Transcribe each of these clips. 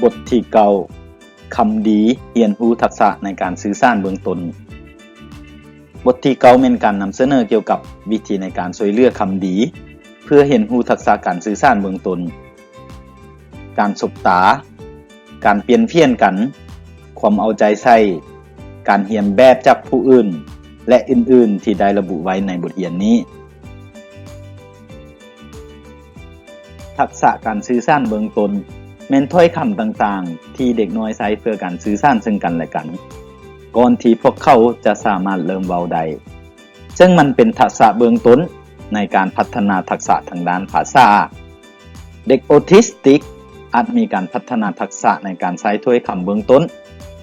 ບົດທີເກົ້າ ຄຳດີ ຮຽນຮູ້ທັກສະໃນການສື່ສານເບື້ອງຕົ້ນ. ບົດທີເກົ້າ ແມ່ນການນຳສະເໜີກ່ຽວກັບວິທີໃນການຊ່ວຍເຫຼືອຄຳດີ ເພື່ອຮຽນຮູ້ທັກສະການສື່ສານເບື້ອງຕົ້ນ, ການສົບຕາ, ການປ່ຽນພຽນກັນ, ຄວາມເອົາໃຈໃສ່, ການຮຽນແບບຈາກຜູ້ອື່ນ ແລະ ອື່ນໆ ທີ່ໄດ້ລະບຸໄວ້ໃນບົດຮຽນນີ້. ທັກສະການສື່ສານເບື້ອງຕົ້ນ ແມ່ນຖ້ອຍຄຳຕ່າງໆ ທີ່ເດັກນ້ອຍໃຊ້ເພື່ອການສື່ສານເຊິ່ງກັນແລະກັນ ກ່ອນທີ່ພວກເຂົາຈະສາມາດເລີ່ມເວົ້າໄດ້, ເຊິ່ງມັນເປັນທັກສະເບື້ອງຕົ້ນໃນການພັດທະນາທັກສະທາງດ້ານພາສາ. ເດັກອອທິສຕິກອາດມີການພັດທະນາທັກສະໃນການໃຊ້ຖ້ອຍຄຳເບື້ອງຕົ້ນ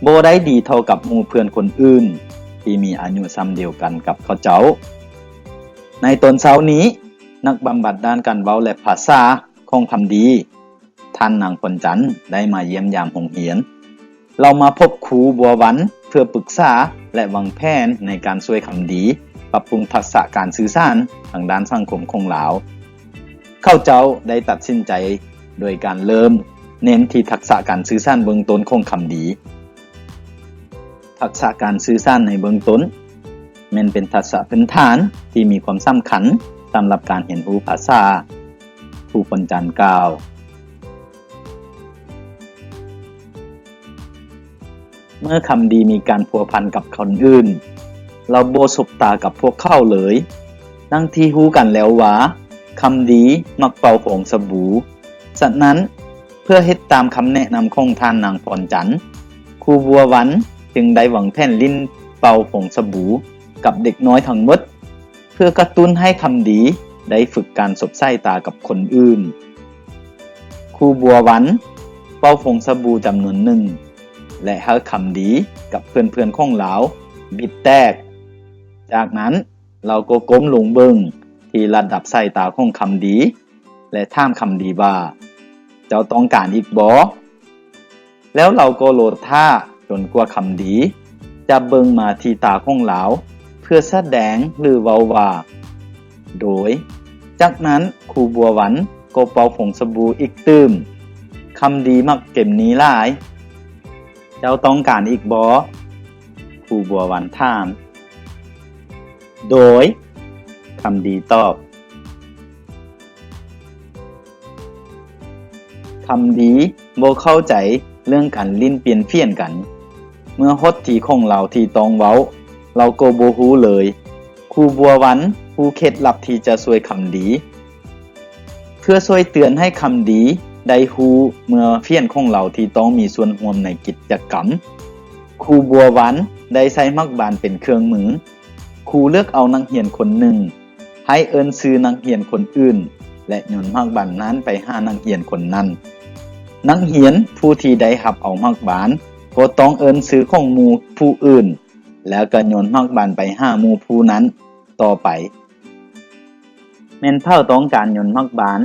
ບໍ່ໄດ້ດີເທົ່າກັບໝູ່ເພື່ອນຄົນອື່ນທີ່ມີອາຍຸຊ່ຳດຽວກັນກັບເຂົາເຈົ້າ. ໃນຕອນເຊົ້ານີ້, ນັກບຳບັດດ້ານການເວົ້າ ແລະ ພາສາຂອງຄຳດີ, ທ່ານນາງພອນຈັນ ໄດ້ມາຢ້ຽມຢາມໂຮງຮຽນ. ລາວມາພົບຄູບົວວັນເພື່ອປຶກສາ ແລະ ວາງແຜນໃນການຊ່ວຍຄຳດີປັບປຸງທັກສະການສື່ສານທາງດ້ານສັງຄົມຂອງລາວ. ເຂົາເຈົ້າໄດ້ຕັດສິນໃຈໂດຍການເລີ່ມເນັ້ນທີ່ທັກສະການສື່ສານເບື້ອງຕົ້ນຂອງຄຳດີ. ທັກສະການສື່ສານໃນເບື້ອງຕົ້ນ ແມ່ນເປັນທັກສະພື້ນຖານທີ່ມີຄວາມສຳຄັນສຳລັບການຮຽນຮູ້ພາສາ, ຄູພອນຈັນກ່າວ. ເມື່ອຄຳດີມີການພົວພັນກັບຄົນອື່ນ, ລາວບໍ່ສົບຕາກັບພວກເຂົາເລີຍ. ດັ່ງທີ່ຮູ້ກັນແລ້ວວ່າ, ຄຳດີມັກເປົ່າຟອງສະບູ. ສະນັ້ນ, ເພື່ອເຮັດຕາມຄຳແນະນຳຂອງທ່ານນາງພອນຈັນ, ຄູບົວວັນຈຶ່ງໄດ້ວາງແຜນຫຼິ້ນເປົ່າຟອງສະບູກັບເດັກນ້ອຍທັງໝົດ, ເພື່ອກະຕຸ້ນໃຫ້ຄຳດີໄດ້ຝຶກການສົບສາຍຕາກັບຄົນອື່ນ. ຄູບົວວັນເປົ່າຟອງສະບູຈຳນວນໜຶ່ງ ແລະ ໃຫ້ຄຳດີກັບເພື່ອນໆຂອງລາວບິດແຕກ. ຈາກນັ້ນລາວກໍກົ້ມລົງເບິ່ງທີ່ລະດັບສາຍຕາຂອງຄຳດີ ແລະ ຖາມຄຳດີວ່າ, ເຈົ້າຕ້ອງການອີກບໍ່? ແລ້ວລາວກໍລໍຖ້າຈົນກວ່າຄຳດີຈະເບິ່ງມາທີ່ຕາຂອງລາວເພື່ອສະແດງ ຫຼື ເວົ້າວ່າ ໂດຍ. ຈາກນັ້ນຄູບົວວັນກໍເປົ່າຟອງສະບູອີກຕື່ມ. ຄຳດີມັກເກມນີ້ຫຼາຍ. ເຈົ້າຕ້ອງການອີກບໍ່? ຄູບົວວັນຖາມ. ໂດຍ, ຄຳດີຕອບ. ຄຳດີບໍ່ເຂົ້າໃຈເລື່ອງການຫຼິ້ນປ່ຽນພຽນກັນ. ເມື່ອຮອດທີຂອງລາວທີ່ຕ້ອງເວົ້າ, ລາວກໍບໍ່ຮູ້ເລີຍ. ຄູບົວວັນຮູ້ເຄັດລັບທີ່ຈະຊ່ວຍຄຳດີ. ເພື່ອຊ່ວຍເຕືອນໃຫ້ຄຳດີໄດ້ຮູ້ເມື່ອພຽນຂອງລາວທີ່ຕ້ອງມີສ່ວນຮ່ວມໃນກິດຈະກຳ, ຄູບົວວັນໄດ້ໃຊ້ໝາກບານເປັນເຄື່ອງມື. ຄູເລືອກເອົານັກຮຽນຄົນໜຶ່ງ ໃຫ້ເອີ້ນຊື່ນັກຮຽນຄົນອື່ນ ແລະ ໂຍນໝາກບານນັ້ນໄປຫານັກຮຽນຄົນນັ້ນ. ນັກຮຽນຜູ້ທີ່ໄດ້ຮັບເອົາໝາກບານກໍຕ້ອງເອີ້ນຊື່ຂອງໝູ່ຜູ້ອື່ນ ແລ້ວກໍໂຍນໝາກບານໄປຫາໝູ່ຜູ້ນັ້ນຕໍ່ໄປ. ແມ່ນໃຜຕ້ອງການໂຍນໝາກບານ?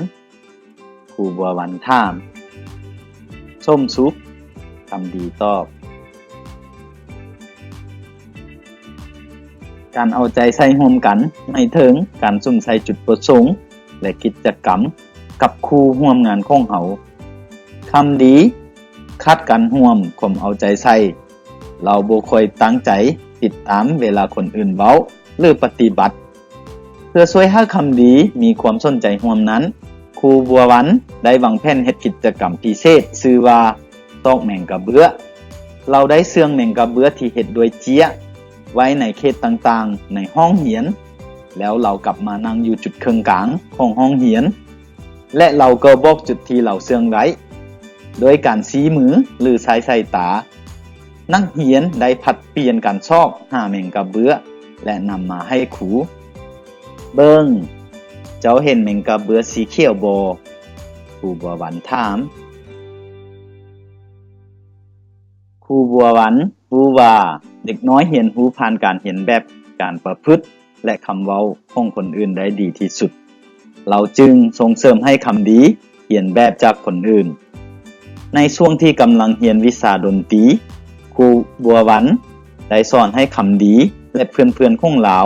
ຄູບົວວັນຖາມ. ສົມສຸກ, ຄຳດີຕອບ. ການເອົາໃຈໃສ່ຮ່ວມກັນໝາຍເຖິງການສຸມໃສ່ຈຸດປະສົງ ແລະ ກິດຈະກຳກັບຄູ່ຮ່ວມງານຂອງເຮົາ. ຄຳດີຂາດການຮ່ວມຄວາມເອົາໃຈໃສ່. ລາວບໍ່ຄ່ອຍຕັ້ງໃຈຕິດຕາມເວລາຄົນອື່ນເວົ້າ ຫຼື ປະຕິບັດ. ເພື່ອຊ່ວຍໃຫ້ຄຳດີມີຄວາມສົນໃຈຮ່ວມນັ້ນ, ຄູບົວວັນໄດ້ວາງແຜນເຮັດກິດຈະກຳພິເສດຊື່ວ່າ ຊອກແມງກະເບື້ອ. ລາວໄດ້ເຊື່ອງແມງກະເບື້ອທີ່ເຮັດດ້ວຍເຈ້ຍໄວ້ໃນເຂດຕ່າງໆໃນຫ້ອງຮຽນ, ແລ້ວລາວກັບມານັ່ງຢູ່ຈຸດເຄິ່ງກາງຂອງຫ້ອງຮຽນ ແລະ ລາວກໍບອກຈຸດທີ່ລາວເຊື່ອງໄວ້ ໂດຍການຊີ້ມື ຫຼື ໃຊ້ສາຍຕາ. ນັກຮຽນໄດ້ຜັດປ່ຽນກັນຊອກຫາແມງກະເບື້ອ ແລະ ນຳມາໃຫ້ຄູ. ເບິ່ງ, ເຈົ້າເຫັນແມງກະເບື້ອສີຂຽວບໍ່? ຄູບົວວັນຖາມ. ຄູບົວວັນຮູ້ວ່າເດັກນ້ອຍຮຽນຮູ້ຜ່ານການຮຽນແບບການປະພຶດ ແລະ ຄຳເວົ້າຂອງຄົນອື່ນໄດ້ດີທີ່ສຸດ. ລາວຈຶ່ງສົ່ງເສີມໃຫ້ຄຳດີຮຽນແບບຈາກຄົນອື່ນ. ໃນຊ່ວງທີ່ກຳລັງຮຽນວິຊາດົນຕີ, ຄູບົວວັນໄດ້ສອນໃຫ້ຄຳດີ ແລະ ເພື່ອນໆຂອງລາວ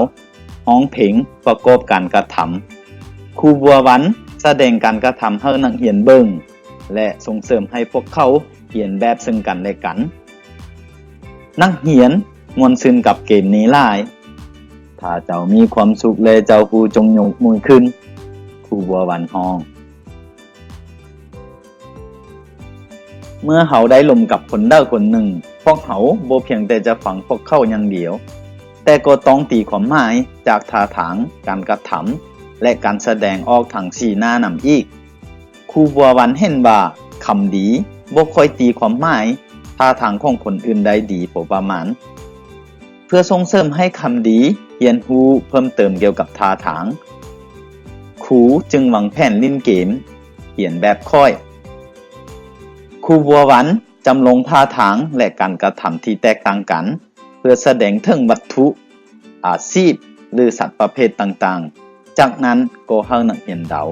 ຮ້ອງເພງປະກອບການກະທຳ. ຄູບົວວັນສະແດງການກະທຳໃຫ້ນັກຮຽນເບິ່ງ ແລະ ສົ່ງເສີມໃຫ້ພວກເຂົາ ຮຽນແບບເຊິ່ງກັນແລະກັນ. ນັກຮຽນມ່ວນຊື່ນກັບເກມນີ້ຫຼາຍ. ຖ້າເຈົ້າມີຄວາມສຸກແລ້ວ ເຈົ້າຜູ້ຈົ່ງຍົກມືຂຶ້ນ, ຄູບົວວັນຮ້ອງ. ເມື່ອເຮົາໄດ້ລົມກັບຄົນໃດຄົນໜຶ່ງ, ພວກເຮົາບໍ່ພຽງແຕ່ຈະຟັງພວກເຂົາຢ່າງດຽວ, ແຕ່ກໍຕ້ອງຕີຄວາມໝາຍຈາກທ່າທາງ, ການກະທຳ ແລະ ການສະແດງອອກທາງສີໜ້ານຳອີກ. ຄູບົວວັນເຫັນວ່າຄຳດີບໍ່ຄ່ອຍຕີຄວາມໝາຍທ່າທາງຂອງຄົນອື່ນໄດ້ດີພໍປະມານ. ເພື່ອສົ່ງເສີມໃຫ້ຄຳດີຮຽນຮູ້ເພີ່ມເຕີມກ່ຽວກັບທ່າທາງ, ຄູຈຶ່ງວາງແຜນຫຼິ້ນເກມ ຮຽນແບບຂ້ອຍ. ຄູບົວວັນຈຳລົງທ່າທາງ ແລະ ການກະທຳທີ່ແຕກຕ່າງກັນ ເພື່ອສະແດງເຖິງວັດຖຸ, ອາຊີບ ຫຼື ສັດປະເພດຕ່າງໆ. ຈາກນັ້ນກໍໃຫ້ນັກຮຽນເດົາ.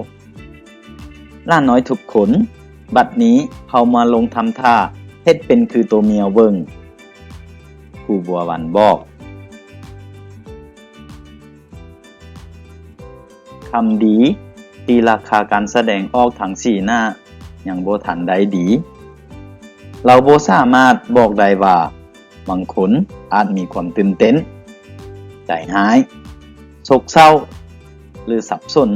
ຫຼານນ້ອຍທຸກຄົນ, ບັດນີ້ເຮົາມາລົງທຳທ່າເຮັດເປັນຄືໂຕເມຍເບິ່ງ, ຄູບົວວັນບອກ. ຄຳດີຕີລາຄາການສະແດງອອກທາງສີໜ້າຍັງບໍ່ທັນໄດ້ດີ. ລາວບໍ່ສາມາດບອກໄດ້ວ່າ ບາງຄົນອາດມີຄວາມຕື່ນເຕັ້ນ, ໃຈຮ້າຍ, ໂສກເສົ້າ ຫຼື ສັບສົນ.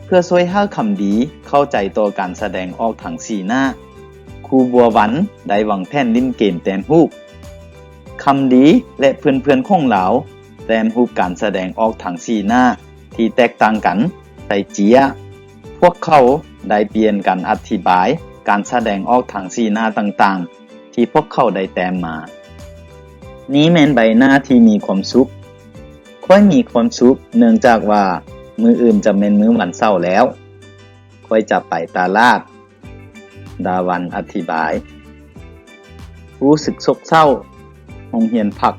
ເພື່ອຊ່ວຍໃຫ້ຄຳດີເຂົ້າໃຈຕໍ່ການສະແດງອອກທາງສີໜ້າ, ຄູບົວວັນໄດ້ວາງແຜນຫຼິ້ນເກມແຕ້ມຮູບ. ຄຳດີ ແລະ ເພື່ອນໆຂອງລາວແຕ້ມຮູບການສະແດງອອກທາງສີໜ້າທີ່ແຕກຕ່າງກັນໃສ່ເຈ້ຍ. ພວກເຂົາໄດ້ປ່ຽນກັນອະທິບາຍການສະແດງອອກທາງສີໜ້າຕ່າງໆ ທີ່ພວກເຂົາໄດ້ແຕ້ມມາ. ນີ້ແມ່ນໃບໜ້າທີ່ມີຄວາມສຸກ. ຂ້ອຍມີຄວາມສຸກເນື່ອງຈາກວ່າມື້ອື່ນຈະແມ່ນມື້ວັນເສົາແລ້ວ. ຂ້ອຍຈະໄປຕະຫຼາດ, ດາວັນອະທິບາຍ. ຮູ້ສຶກໂສກເສົ້າ, ໂຮງຮຽນພັກ,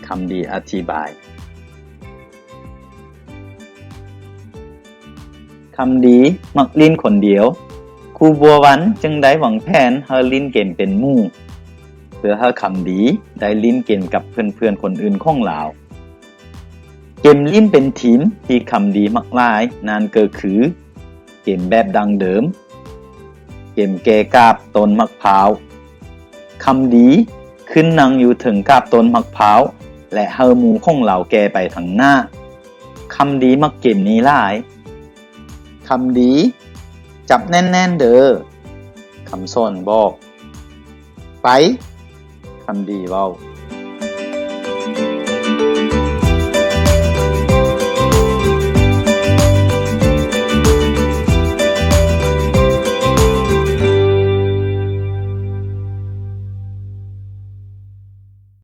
ຄຳດີອະທິບາຍ. ຄຳດີມັກຫຼິ້ນຄົນດຽວ, ຄູບົວວັນຈຶ່ງໄດ້ວາງແຜນໃຫ້ຫຼິ້ນເກມເປັນໝູ່ ເພື່ອໃຫ້ຄຳດີໄດ້ຫຼິ້ນເກມກັບເພື່ອນໆຄົນອື່ນຂອງລາວ. ເກມຫຼິ້ນເປັນທີມທີ່ຄຳດີມັກຫຼາຍນັ້ນກໍຄື ເກມແບບດັ້ງເດີມ, ເກມແກ່ກາບຕົ້ນໝາກພ້າວ. ຄຳດີຂຶ້ນນັ່ງຢູ່ເທິງກາບຕົ້ນໝາກພ້າວ ແລະ ໃຫ້ໝູ່ຂອງລາວແກ່ໄປທາງໜ້າ. ຄຳດີມັກເກມນີ້ຫຼາຍ. ຄຳດີ, ຈັບແໜ້ນໆເດີ, ຄຳສອນບອກ. ໄປ, ຄຳດີເວົ້າ.